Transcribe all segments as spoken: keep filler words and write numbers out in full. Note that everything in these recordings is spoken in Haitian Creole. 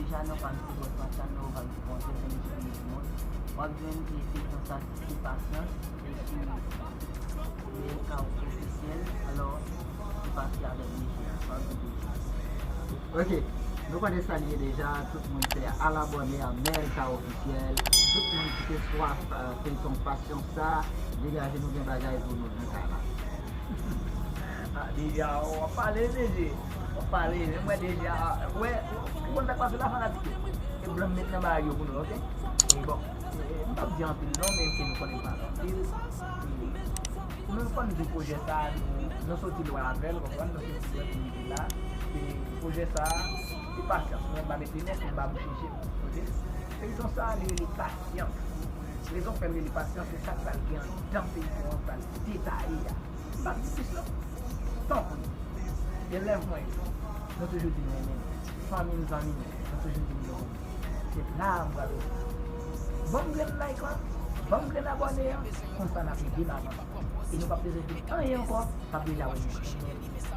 Channel, pa m ti bòs nan channel, pa m ti bòs nan channel, tout moun. W ap jwenn e feyton sa ki se Pasyans, e sou M L K Officiel, alò, se pase avèk D J a, pa m di D J. Ok, nou konnen sa li ye deja, tout moun se al abòne a M L K Officiel, tout moun ki te swaf, euh, feyton Pasyans sa, degaje nou gen bagay pou nou nan kay la. Ah, D J, w ap pale, D J. W ap pale, men mwen D J, ah, wè, ou konn sa k pase la, fanatik yo. E blan m met nan bagay yo pou nou, ok? E bon, e, m p ap di anpil non, men ke nou konnen m pale anpil. E, nou konn di pwojè sa, nou, nou soti lwen avè l, konprann, nou soti lwen pou rive la. E pwojè sa, se Pasyans, mwen m pa mete nèt, mwen m pa bouche je m, ok? Feyton sa, li rele Pasyans. Rezon k fè m rele Pasyans, se sa k pral gen anndan feyton an, k pral detaye a. M p ap di plis non. Tanpri. Elèv mwen yo, nou toujou di nou renmen nou. Fanmi m, zanmi m, nou toujou di nou renmen nou. Se la a m pral rete. Ban m grenn like lan, ban m grenn abòne an, konsa n ap ede m avanse. E nou p ap bezwen di anyen ankò, m ap deja wè nou.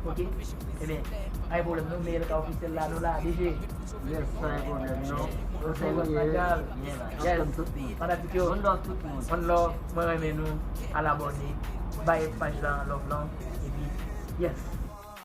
Ok? Ebyen, pa gen pwoblèm non, M L K Officiel la, nou la, D J. Yes, pa gen pwoblèm non. Sa yo, sa yo. Yes. Fanatik yo. One love tout moun. One love, mwen renmen nou. Al abòne. Bay paj la love lan. Epi, yes.